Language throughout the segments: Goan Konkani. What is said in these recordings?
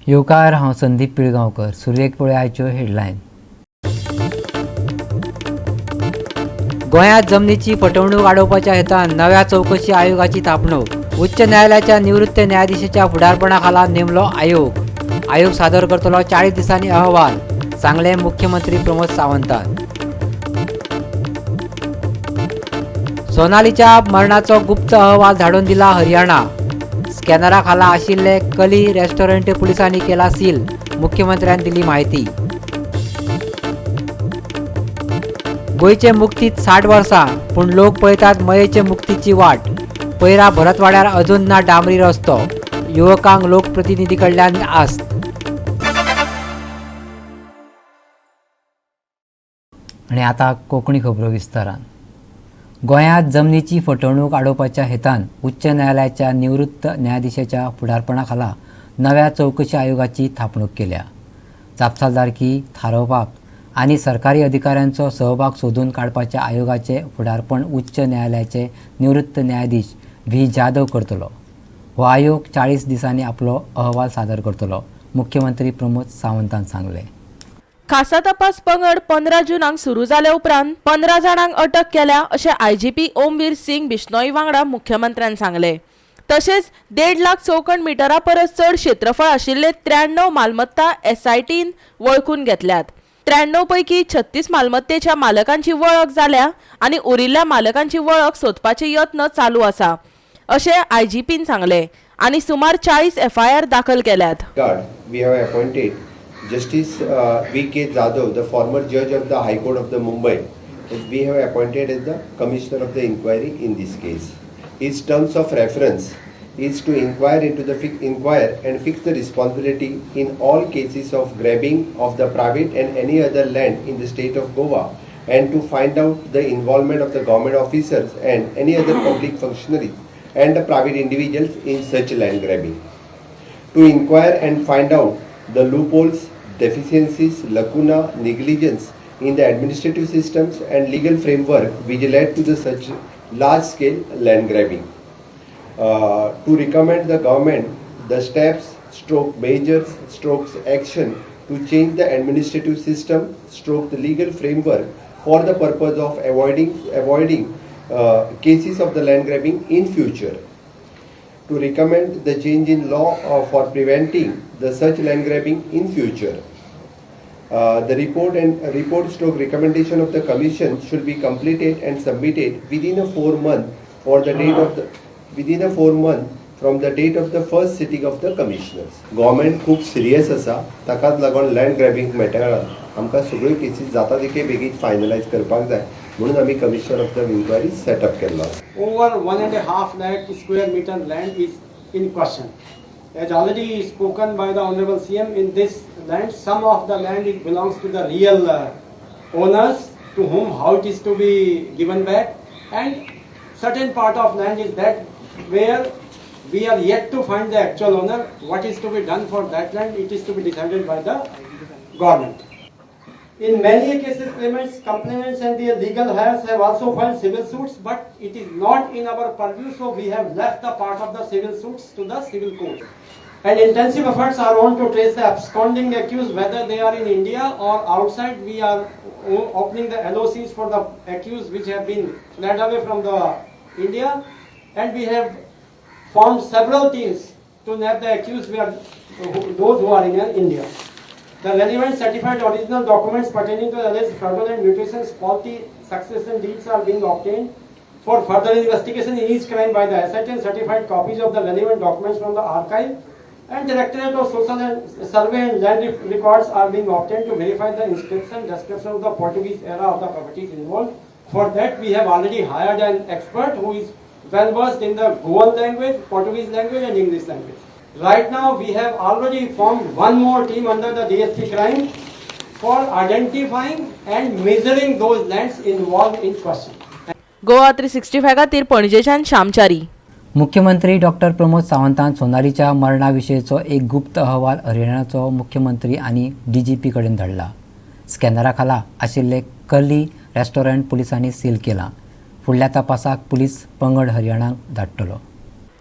येवकार, हांव संदीप पिळगांवकर. सुरवेक पळय आयच्यो हेडलायन. गोंयांत जमनीची फटवणूक आडोवपाच्या हेतान नव्या चवकशी आयोगाची थापणूक. उच्च न्यायालयाच्या निवृत्त न्यायाधीशाच्या फुडारपणाखाला नेमलो आयोग. आयोग सादर करतलो 40 दिसांनी अहवाल, सांगले मुख्यमंत्री प्रमोद सावंतान. सोनालीच्या मरणाचो गुप्त अहवाल धाडून दिला हरियाणा. स्कॅनरा खाला आशिल्ले कली रेस्टॉरंट पुलिसांनी केला सील, मुख्यमंत्र्यान दिली माहिती. गोंयचे मुक्तीत 60 वर्सां, पूण लोक पळयतात मयेचे मुक्तीची वाट. पैरा भरतवाड्यार अजून ना डांबरी रस्तो, युवकांक लोकप्रतिनिधी कडल्यान आस्त. आनी आतां कोंकणी खबरो विस्तारान. गोंयांत जमनीची फटवणूक आडोवपाच्या हेतान उच्च न्यायालयाच्या निवृत्त न्यायाधीशाच्या फुडारपणा खाला नव्या चवकशी आयोगाची थापणूक केल्या. जापसालदारकी थारोवपाक आनी सरकारी अधिकाऱ्यांचो सहभाग सोदून काडपाच्या आयोगाचे फुडारपण उच्च न्यायालयाचे निवृत्त न्यायाधीश व्ही जाधव करतलो. हो आयोग 40 दिसांनी आपलो अहवाल सादर करतलो, मुख्यमंत्री प्रमोद सावंतान सांगलें. खासा तपास पंगड 15 जुनाक सुरू जाल्या उपरांत 15 जाणांक अटक केल्या अशें आयजीपी ओमवीर सिंग बिश्नोई वांगडा मुख्यमंत्र्यान सांगलें. तशेंच 1.5 लाख चौखण मिटरा परस चड क्षेत्रफळ आशिल्ले 93 मालमत्ता एसआयटीन वळखून घेतल्यात. 93 पैकी 36 मालमत्तेच्या मालकांची वळख जाल्या आनी उरिल्ल्या मालकांची वळख सोदपाचे यत्न चालू आसा अशें आयजीपीन सांगलें आनी सुमार 40 एफआयआर दाखल केल्यात. We have appointed Justice V.K. Jadhav, the former judge of the High Court of the Mumbai, as we have appointed as the commissioner of the inquiry in this case. His terms of reference is to inquire into the inquire and fix the responsibility in all cases of grabbing of the private and any other land in the state of Goa, and to find out the involvement of the government officers and any other public functionaries and the private individuals in such land grabbing. To inquire and find out the loopholes, deficiencies, lacuna, negligence in the administrative systems and legal framework which led to the such large-scale land grabbing. To recommend the government the steps, stroke measures, strokes action to change the administrative system, stroke the legal framework for the purpose of avoiding cases of the land grabbing in future. To recommend the change in law for preventing the such land grabbing in future. The report and report stroke recommendation of the commission should be completed and submitted within a 4 month for the date of the within a 4 month from the date of the first sitting of the commissioners. Government खूब सिरियस आसा, ताकाच लागून लँड ग्रॅबिंग मॅटरान आमकां सगळ्यो केसीस जाता तितके बेगीन फायनलायज करपाक जाय म्हणून आमी commissioner of the inquiry setup केल्लो आसा. Over 1.5 lakh square meter land is in question. As already spoken by the Honorable CM, in this land, some of the land it belongs to the real owners to whom how it is to be given back, and certain part of land is that where we are yet to find the actual owner. What is to be done for that land, it is to be decided by the government. In many cases, claimants, complainants and their legal heirs have also filed civil suits, but it is not in our purview, so we have left the part of the civil suits to the civil court. And intensive efforts are on to trace the absconding accused, whether they are in India or outside. We are opening the LOCs for the accused which have been fled away from the India, and we have formed several teams to nab the accused, those who are in India. The relevant certified original documents pertaining to the alleged fraudulent mutations, faulty succession deeds are being obtained for further investigation in each crime by the SIT, and certified copies of the relevant documents from the archive and Directorate of Social and Survey and Land Records are being obtained to verify the inscription, description of the Portuguese era of the properties involved. For that, we have already hired an expert who is well versed in the Goan language, Portuguese language and English language. Right now, we have already formed one more team under the DSP crime for identifying and measuring those lands involved in question. Goa 365 खातीर पणजेच्यान श्यामचारी. मुख्यमंत्री डॉक्टर प्रमोद सावंतान सोनालीच्या मरणा विशींचो एक गुप्त अहवाल हरियाणाचो मुख्यमंत्री आनी डीजीपी कडेन धाडला. स्कॅनरा खाला आशिल्ले कली रेस्टॉरंट पुलिसांनी सील केलां. फुडल्या तपासाक पुलीस पंगड हरियाणाक धाडटलो.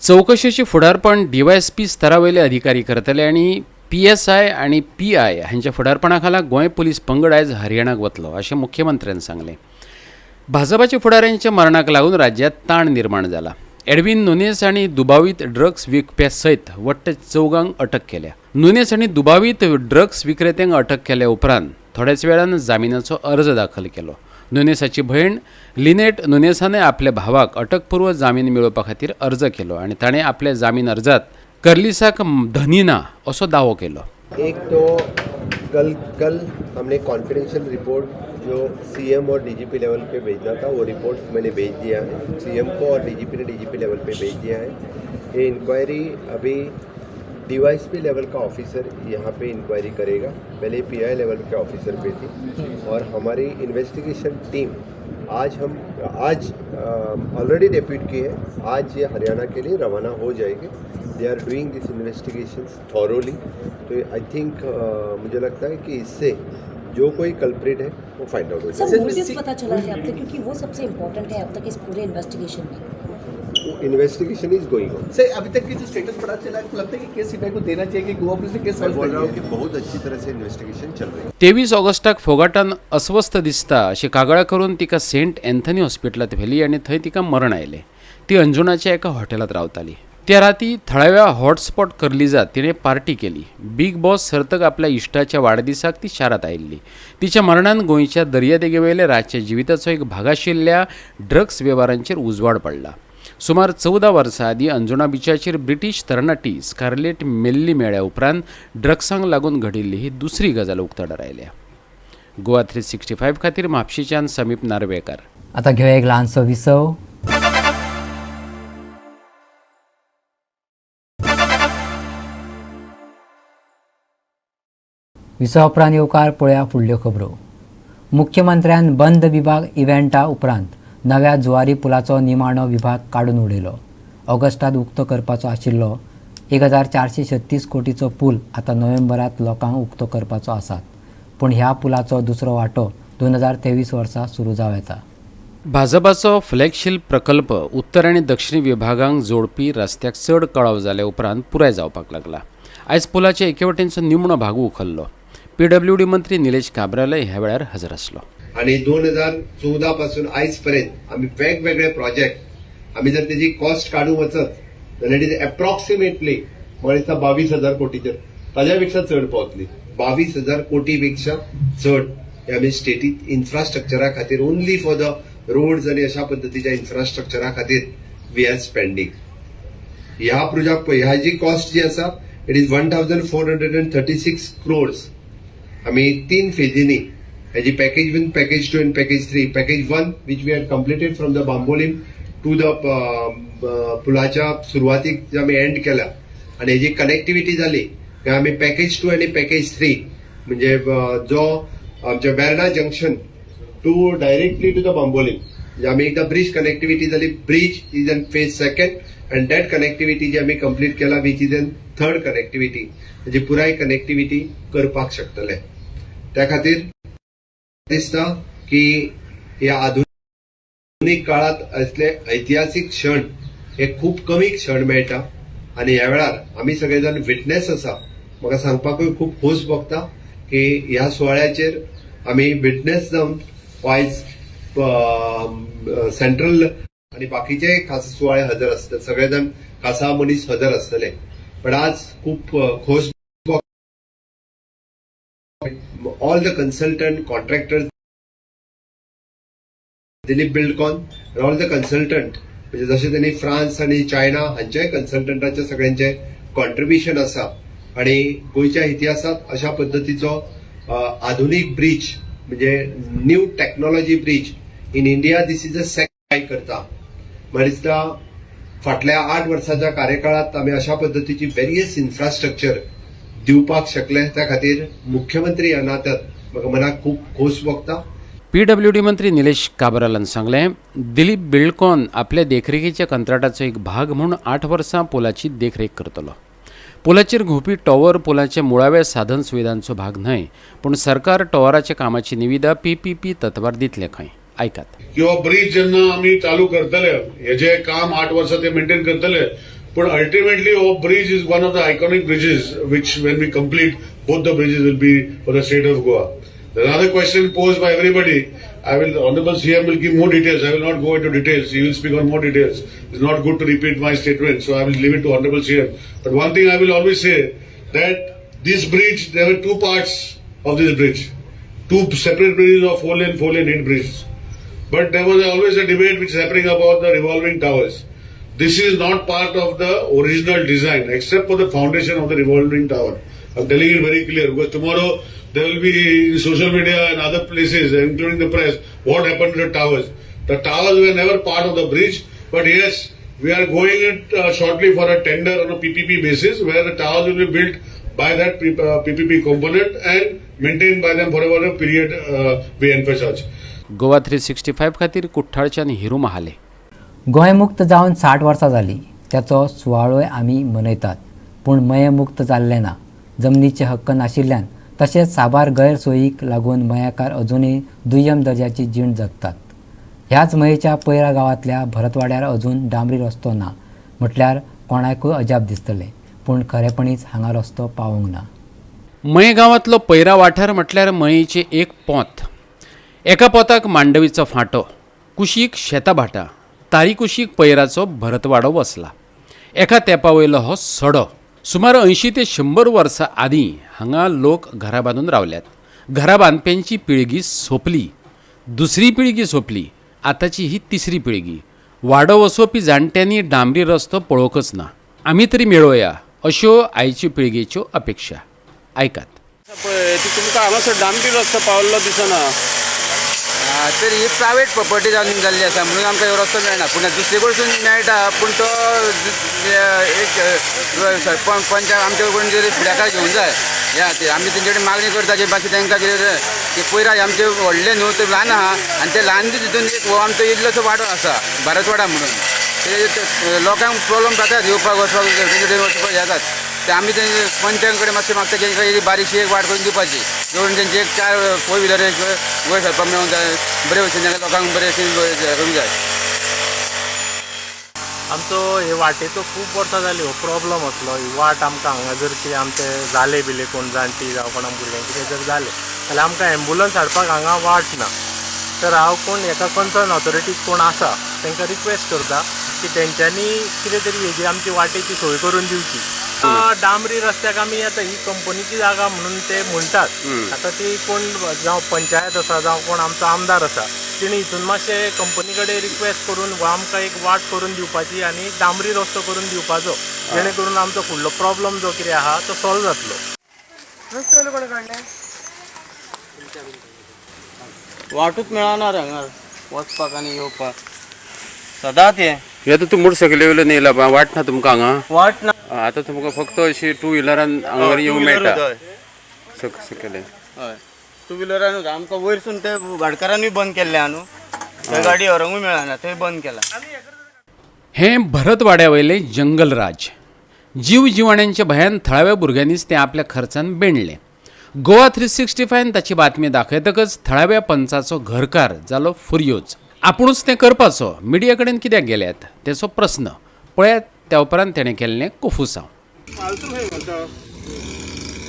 चवकशेचे फुडारपण डीवायएसपी स्तरावयले अधिकारी करतले आनी पीएसआय आनी पीआय हांच्या फुडारपणा खाला गोंय पुलीस पंगड आयज हरियाणाक वतलो अशें मुख्यमंत्र्यान सांगलें. भाजपाच्या फुडाऱ्यांच्या मरणाक लागून राज्यांत ताण निर्माण जाला. एडविन नुनेस आनी दुबावीत ड्रग्स विकप्या सयत वट्ट 4 अटक केल्या. नुनेस आनी दुबावीत ड्रग्स विक्रेत्यांक अटक केल्या उपरांत थोड्याच वेळान जामिनाचो अर्ज दाखल केलो. नुनेसाची भयण लिनेट नुनेसाने आपल्या भावाक अटकपूर्व जामीन मेळोवपा खातीर अर्ज केलो आनी ताणें आपल्या जामीन अर्जात कर्लिसाक धनी ना असो दावो केलो. एक तो कल कल हमने कॉन्फिडेंशियल रिपोर्ट जो सीएम और डीजीपी लेवल पे भेजना था वो रिपोर्ट मैंने भेज दिया है सीएम को और डीजीपी ने डीजीपी लेवल पे भेज दिया है. ये इंक्वायरी अभी डीवाईएसपी लेवल का ऑफिसर यहाँ पे इंक्वायरी करेगा. पहले पीआई लेवल के ऑफिसर पे थी और हमारी इन्वेस्टिगेशन टीम आज ऑलरेडी डेप्यूट की है. आज ये हरियाणा के लिए रवाना हो जाएंगे. They are doing this investigation thoroughly. तो I think मुझे लगता है कि इससे जो कोई कल्प्रिट है वो फाइंड आउट हो जाएगा. सर मोटिव पता चला है अब तक, क्योंकि वो सबसे इम्पोर्टेंट है अब तक इस पूरे इन्वेस्टिगेशन में. Investigation is going on. Sir अभी तक की जो स्टेटस पता चला है, लगता है कि केस सीबीआई को देना चाहिए कि गोवा पुलिस ने केस मैं बोल रहा हूँ कि बहुत अच्छी तरह से इन्वेस्टिगेशन चल रही है. 23 ऑगस्टाक फोगाटान अस्वस्थ दिसता अशी कागाळ करून तिका सेंट एन्थनी हॉस्पिटलांत व्हेली आनी थंय तिका मरण आयलें. ती अंजुणाच्या एका हॉटेलांत रावताली. त्या राती थळाव्या हॉटस्पॉट कर्लिजात तिणें पार्टी केली. बीग बॉस सर्तक आपल्या इश्टाच्या वाडदिसाक ती शारांत आयिल्ली. तिच्या मरणान गोंयच्या दर्यादेगेवयल्या रातच्या जिविताचो एक भाग आशिल्ल्या ड्रग्स वेव्हारांचेर उजवाड पडला. सुमार 14 वर्सां आदीं अंजुणा बिचाचेर ब्रिटीश तरणाटी स्कारलेट मेल्ली मेळ्ळ्या उपरांत ड्रग्सांक लागून घडिल्ली ही दुसरी गजाल उक्ताडार आयल्या. गोवा 365 खातीर म्हापशेच्यान समीप नार्वेकार. आतां घेवया एक ल्हानसो विसव. विसवा उपरांत येवकार पळया फुडल्यो खबरो. मुख्यमंत्र्यान बंद विभाग इव्हेंटा उपरांत नव्या जुवारी पुलाचो निमाणो विभाग काडून उडयलो. ऑगस्टात उक्तो करपाचो आशिल्लो 1436 कोटीचो पूल आतां नोव्हेंबरांत लोकांक उक्तो करपाचो आसात. पूण ह्या पुलाचो दुसरो वांटो 2023 वर्सा सुरू जावं येता. भाजपाचो फ्लॅगशीप प्रकल्प उत्तर आनी दक्षिण विभागांक जोडपी रस्त्याक चड कळाव जाल्या उपरांत पुराय जावपाक लागला. आयज पुलाचे एके वटेनचो निमणो भाग उखल्लो. पीडब्ल्यूडी मंत्री निलेश काब्राल ह्या वेळार हजर आसलो. आणि 2014 पासून आयज पर्यंत आमी वेगवेगळे प्रोजेक्ट आमी जर तेजी कॉस्ट काडूंक वचत जाल्यार it is approximately म्हाका दिसता 22,000 कोटीचेर ताज्या पेक्षा चड पावतली. 22,000 कोटी पेक्षा चड हे आमी स्टेटीत इन्फ्रास्ट्रक्चरा खातीर ओनली फॉर the roads आनी अशा पद्दतीच्या इन्फ्रास्ट्रक्चरा खातीर we are spending. ह्या प्रोजेक्ट ह्या जी कॉस्ट जी आसा it is 1436 crores. आमी 3 फेजींनी हेजी पॅकेज 1, पॅकेज 2 आनी package 3. Package 1 which we had completed from the Bambolim to the पुलाच्या सुरवातीक जे आमी एंड केला आनी हेजी कनेक्टिविटी जाली काय आमी पॅकेज 2 आनी पॅकेज 3 म्हणजे जो आमच्या Verna junction to directly to the Bambolim म्हणजे आमी एकदां ब्रीज कनेक्टिविटी जाली. Bridge is an phase second and that connectivity जी आमी कंप्लीट केला which is an third connectivity म्हणजे पुराय कनेक्टिविटी करपाक शकतले. त्या खातीर दिसता की ह्या आधुनीक काळात असले ऐतिहासीक क्षण हे खूब कमी क्षण मेळटा आनी ह्या वेळार आमी सगळे जाण विटनेस आसा. म्हाका सांगपाकूय खूब खोस भोगता की ह्या सुवाळ्याचेर आमी विटनेस जावन आयज सेंट्रल आनी बाकीचे खास सुवाळे हजर आसतले, सगळे जाण खासा मनीस हजर आसतले. पण आज खूब खोस all the consultant contractors Dilip Buildcon all the consultant म्हणजे जशे त्यांनी फ्रांस आनी चायना हांच्याय कन्सल्टंटाचे सगळ्यांचे कॉन्ट्रिब्युशन आसा आनी गोंयच्या इतिहासात अशा पद्दतीचो आधुनीक ब्रीज म्हणजे new technology bridge in India this is a second करता. म्हाका दिसता फाटल्या 8 वर्साच्या कार्यकाळात आमी अशा पद्दतीची वेरियस इन्फ्रास्ट्रक्चर दिवपाक शकले. त्या खातीर मुख्यमंत्री ह्या नात्यात म्हाका मनाक खूब खोस भोगता. पीडब्ल्यूडी मंत्री निलेश काब्रालान सांगलें, दिलीप बिल्डकॉन आपल्या देखरेखीच्या कंत्राटाचो एक भाग म्हूण 8 वर्सां पुलाची देखरेख करतलो. पुलाचेर घुंवपी टॉवर पुलाच्या मुळाव्या साधन सुविधांचो भाग न्हय, पूण सरकार टॉवराच्या कामाची निविदा पीपीपी तत्वार दितले खंय. आयकात. किंवा ब्रीज जेन्ना आमी चालू करतले, हे जे काम 8 वर्सां ते मेंटेन करतले, But ultimately हो bridge is one of the iconic bridges which when we complete both the bridges will be for the state of Goa. Another question posed by everybody, I will, Honorable CM will give more details. I will not go into details. He will speak on more details. It's not good to repeat my statement, so I will leave it to Honorable CM. But one thing I will always say, that this bridge, there were two parts of this bridge. Two separate bridges of 4 lane, 4 lane, 8 bridges. But there was always a debate which is happening about the revolving towers. This is not part of the original design, except for the foundation of the revolving tower. I'm telling it very clear, because tomorrow there will be in social media and other places, including the press, what happened to the towers. The towers were never part of the bridge, but yes, we are going it shortly for a tender on a PPP basis, where the towers will be built by that PPP component and maintained by them for a period we emphasize. Goa 365 खातीर कुठ्ठाळच्यान हिरू महाले. गोंय मुक्त जावन 60 वर्सां जालीं, त्याचो सुवाळोय आमी मनयतात, पूण मयें मुक्त जाल्लें ना. जमनीचे हक्क नाशिल्ल्यान तशेंच साबार गैरसोयीक लागून मयेकार अजुनूय दुय्यम दर्जाची जीण जगतात. ह्याच मयेच्या पैरा गांवांतल्या भरतवाड्यार अजून डांबरी रस्तो ना म्हटल्यार कोणाकूय अजाप दिसतलें, पूण खरेपणीच हांगा रस्तो पावूंक ना. मये गांवांतलो पैरा वाठार म्हटल्यार मयेचें एक पोंत. एका पोताक मांडवीचो फांटो, कुशीक शेतां भाटां, तारी कुशीक पैराचो भरतवाडो वसला. एका तेंपा वयलो हो सडो. सुमार 80 ते 100 वर्सां आदीं हांगा लोक घरां बांदून रावल्यात. घरां बांदप्यांची पिळगी सोंपली, दुसरी पिळगी सोंपली, आतांची ही तिसरी पिळगी. वाडो वसोवपी जाणट्यांनी डांबरी रस्तो पळोवंकच ना. आमी तरी मेळोवया अश्यो आयच्यो पिळगेच्यो अपेक्षा. आयकात. पळय ती तुमकां हांगासर डांबरी रस्तो पावल्लो दिसना. तर ही प्रायवेट प्रॉपर्टी जावन जाल्ली आसा म्हणून आमकां रस्तो मेळना, पूण दुसरे कडसून मेळटा. पूण तो एक सरपंच पंच आमचे कडून जरी फुडाकार घेवंक जाय ह्या खातीर आमी तेंचे कडेन मागणी करता की मातशें तांकां कितें की पयर आमचे व्हडले न्हू ते ल्हान आहा आनी ते ल्हान तितून एक हो आमचो इल्लोसो वाडो आसा भारतवाडा म्हणून, ते लोकांक प्रॉब्लम जातात येवपाक वचपाक तेंचे कडेन वचपाक येतात. ते आमी तेंचे पंचां कडेन मातशें मागता की तांकां बारीकशी एक वाट करून दिवपाची, जेवण तेंचे एक 4 फोर व्हिलर वयर सरपाक मेळूंक जाय, बरे भशेन तांकां लोकांक बरे भशेन करूंक जाय. आमचो हे वाटेचो खूब वर्सां जाली हो प्रॉब्लम आसलो. ही वाट आमकां हांगा जर कितें आमचें जालें बिलें कोण जाणटी जावं कोणा भुरग्यांक कितें जर जालें जाल्यार आमकां एम्बुलंस हाडपाक हांगा वाट ना. तर हांव कोण हेका कन्सर्न ऑथॉरिटीज कोण आसा तांकां रिक्वेस्ट करता की तेंच्यांनी कितें तरी हेजी आमची वाटेची सोय करून दिवची. डांबरी रस्त्याक आमी आतां ही कंपनीची जागा म्हणून ते म्हणटात. आतां ती कोण जावं पंचायत आसा जावं कोण आमचो आमदार आसा तेणी हितून मातशें कंपनी कडेन रिक्वेस्ट करून आमकां एक वाट करून दिवपाची आनी डांबरी रस्तो करून दिवपाचो, जेणे करून आमचो फुडलो प्रॉब्लम जो कितें आहा तो सॉल्व जातलो. वाटूच मेळना रे हांगा वचपाक आनी येवपाक सदांच हें. हे आतां तूं मोटरसायकली वयल्यान येयला, वाट ना तुमकां हांगा? वाट ना. आतां तुमकां फक्त अशी टू व्हिलरान हांगा येवंक मेळटा. सकयले हय टू व्हिलरानूच आमकां वयरसून ते भाटकारानूय बंद केल्लें आहा न्हू, थंय गाडी व्हरूंकूय मेळना, थंय बंद केला. हें भरतवाड्या वयलें जंगल राज. जीव जिवाण्यांच्या भंयान थळाव्या भुरग्यांनीच तें आपल्या खर्चान बेणलें. गोवा 365 ताची बातमी दाखयतकच थळाव्या पंचाचो घरकार जालो फुर्योज. आपुणूच तें करपाचो, मिडिया कडेन कित्याक गेल्यात तेचो प्रस्न. पळयात त्या उपरांत तेणें केल्लें कोफुसांव.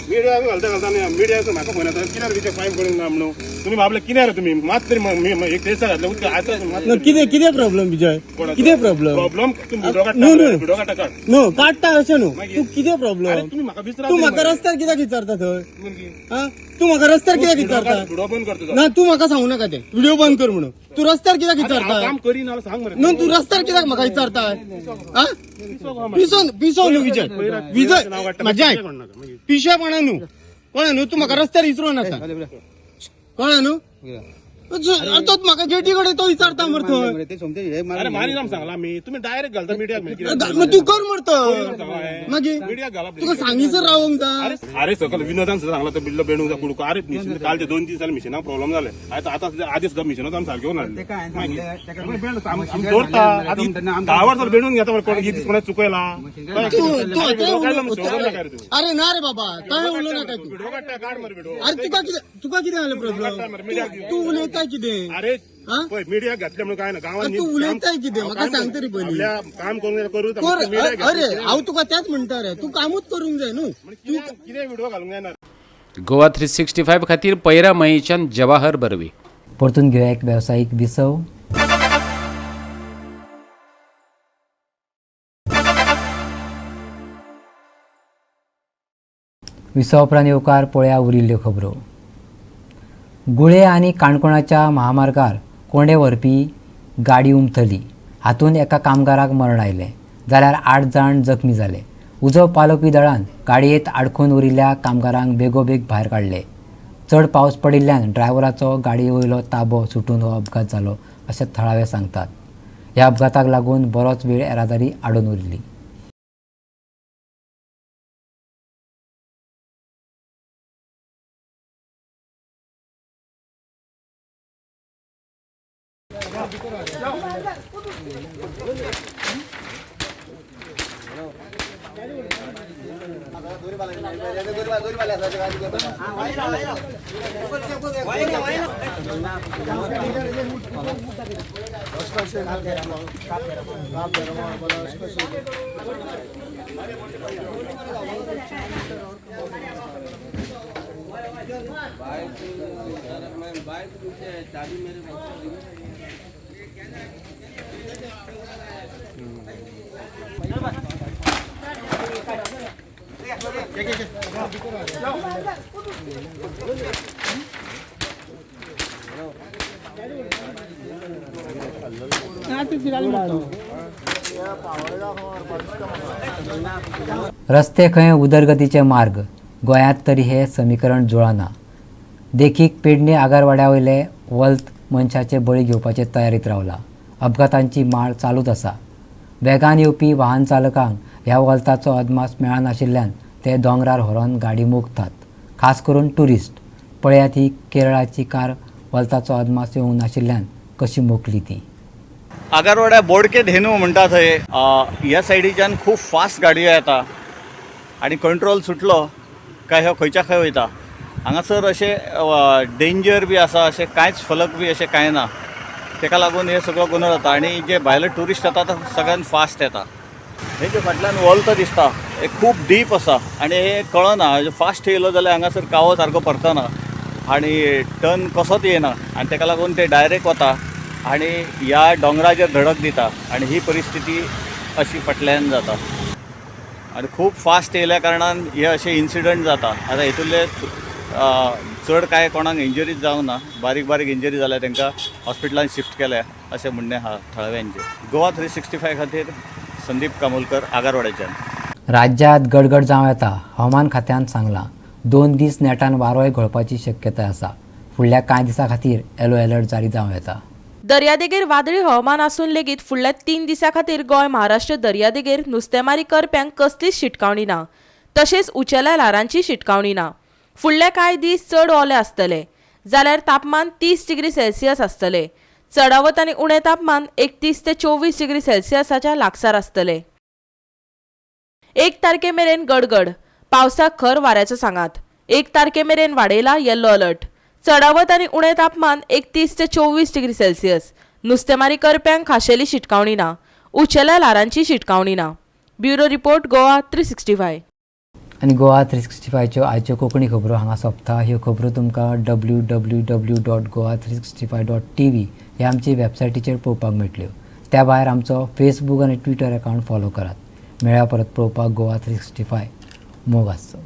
मिडिया घालता घालता न्ही, मिडियाचो म्हाका फोन येता कित्याक विचार फायन करूंक ना म्हणून. तुमी बाबले कित्याक तुमी मात तरी एक देसा घातले उदक आतां कितें कितें प्रॉब्लम विजय? कितें प्रॉब्लम? प्रॉब्लम तुमी व्हिडिओ काडटा. न्हू काडटा अशें न्हू, तूं कितें प्रॉब्लम? तुमी म्हाका विचारा, तूं म्हाका रस्त्यार कित्याक विचारता थंय? आं तूं म्हाका रस्त्यार कित्याक विचारता? व्हिडिओ बंद करता ना, तूं म्हाका सांगू नाका तें व्हिडिओ बंद कर म्हणून. तूं रस्त्यार कित्याक विचारता? काम करीना सांग मरे. न्हू तूं रस्त्यार कित्याक म्हाका विचारता? आं पिसो पिसो न्हू विजय, विजय म्हाजें आयक, पिशेपणा न्हू, कळ्ळें न्हू? तूं म्हाका रस्त्यार विचारूं नाका, कळ्ळें न्हू? तो म्हाका गेटी कडेन तो विचारता मरे थंय. अरे मारीना सांगला मी, तुम्ही डायरेक्ट घालता मिडियाक. तूं कर मरे मागीर मिडियाक घाला, तुका सांगिसर रावंक जाय. अरे सकल विनोदान सुद्दां सांगला तो बिल्लो बेणूंक जाय कुडको. अरे मिशन कालचे 2 दीस जाले मिशनाक प्रॉब्लम जाले. आतां आतां आदी सुद्दां मिशनाक आमी सारकें नासलें. दवरता आतां 10 वर्सां बेणून घेता मरे, कोण दीस कोणा चुकयला. अरे ना रे बाबा, काय उलोवं नाका तूं. अरे तुका कितें तुका कितें जालें प्रॉब्लम? तूं उलयता उलयताय कितें? अरे पळय मिडियाक घातले म्हणून काय ना गांवांत तूं उलयताय कितें म्हाका सांग तरी पयलीं. काम करूंक करूं. अरे हांव तुका तेंच म्हणटा रे, तूं कामूच करूंक जाय न्हू. तूं कितें व्हिडिओ घालूंक जायना. गोवा 365 खातीर पैरा मयेच्यान जवाहर बर्वे. परतून घेवया एक वेवसायीक विसव. विसवा उपरांत येवकार पळया उरिल्ल्यो खबरो. गुळे आनी काणकोणाच्या महामार्गार कोंडे व्हरपी गाडी उमथली. हातूंत एका कामगाराक मरण आयलें जाल्यार 8 जाण जखमी जाले. उजो पालोवपी दळान गाडयेंत आडखून उरिल्ल्या कामगारांक बेगोबेग भायर काडले. चड पावस पडिल्ल्यान ड्रायव्हराचो गाडये वयलो ताबो सुटून हो अपघात जालो अशें थळावे सांगतात. ह्या अपघाताक लागून बरोच वेळ येरादारी आडून उरली. रस्ते खंय उदरगतीचे मार्ग, गोंयांत तरी हे समीकरण जुळना. देखीक पेडणे आगारवाड्या वयले वल्त मनशाचे बळी घेवपाचे तयारीत रावला. अपघातांची माळ चालूच आसा. वेगान येवपी वाहन चालकांक ह्या वल्ताचो अदमास मेळनाशिल्ल्यान ते दोंगरार व्हरून गाडी मोखतात, खास करून ट्युरिस्ट. पळयात ही केरळाची कार वल्ताचो अदमास येवंक नाशिल्ल्यान कशी मोखली ती. आगारवाड्या बोडके धेनू म्हणटा थंय ह्या सायडीच्यान खूब फास्ट गाडयो येता आनी कंट्रोल सुटलो काय हो खंयच्या खंय वयता. हांगासर अशें डेंजर बी आसा, अशें कांयच फलक बी अशें कांय ना. तेका लागून हे सगळो गोंदळ जाता आनी जे भायले ट्युरिस्ट येता ते सगळ्यान फास्ट येता. हे जे फाटल्यान वल्त दिसता हे खूब डीप आसा आनी हे कळना, फास्ट येयलो जाल्यार हांगासर कावो सारको परतना आनी टर्न कसोच येयना आनी तेका लागून ते डायरेक्ट वता आनी ह्या दोंगराचेर धडक दिता आनी ही परिस्थिती अशी फाटल्यान जाता. आनी खूब फास्ट येयल्या कारणान हे अशे इन्सिडंट जाता. आतां हितूंतले चड कांय कोणाक इंजरीज जावंक ना, बारीक बारीक इंजरी जाल्या तांकां हॉस्पिटलान शिफ्ट केल्या अशें म्हणणें आहा थळाव्यांचें. गोवा 365 खातीर संदीप कामोलकर, आगारवाड्याच्यान. राज्यांत गडगड जावं येता, हवामान खात्यान सांगलां. 2 दीस नेटान वारोय घोळपाची शक्यताय आसा. फुडल्या कांय दिसां खातीर येलो अलर्ट जारी जावं येता. दर्यादेगेर वादळी हवामान आसून लेगीत फुडल्या 3 दिसां खातीर गोंय महाराष्ट्र दर्यादेगेर नुस्तेमारी करप्यांक कसलीच शिटकावणी ना, तशेंच उंचेल्या ल्हारांची शिटकावणी ना. फुडले कांय दीस चड ओले आसतले जाल्यार तापमान 30 डिग्री सेल्सियस आसतले. चडावत आनी उणें तापमान 31 ते 24 डिग्री सेल्सियसाच्या लागसार आसतले. 1 तारखे मेरेन गडगड, पावसाक खर वाऱ्याचो सांगात. 1 तारखे मेरेन वाडयला येल्लो अलर्ट. चडावत आनी उणें तापमान 31 ते 24 डिग्री सेल्सियस. नुस्तेमारी करप्यांक खाशेली शिटकावणी ना, उंचेल्या ल्हारांची शिटकावणी ना. Bureau report, Goa 365. आनी गोवा 365च्यो आयच्यो कोंकणी खबरो हांगा सोंपता. ह्यो खबरो तुमकां www.goa365.tv ह्या आमची वेबसायटीचेर पळोवपाक मेळटल्यो. त्या भायर आमचो फेसबूक आनी ट्विटर अकावंट फॉलो करात. मेळ्या परत पळोवपाक गोवा 365. मोग आसचो.